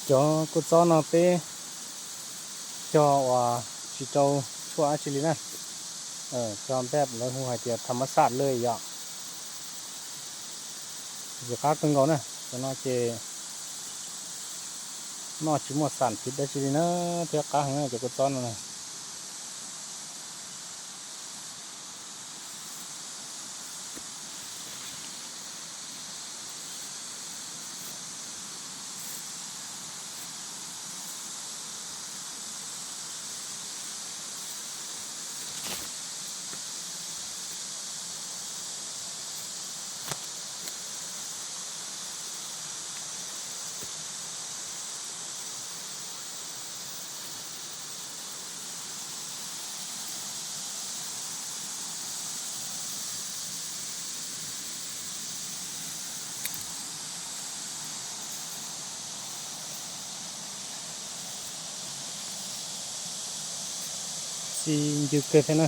Cov kua txob no peb cog uas tsis rau tshuaj dab tsi li na, cog npej lawv hu hais tias tham mab xaj lawm yom. Ces qab kawg nkaus na, cov no ces noj tsis muaj xam phiv dab tsi li na, thiab qab heev na cov kua txob no na. Txi ncw kawg thiab na.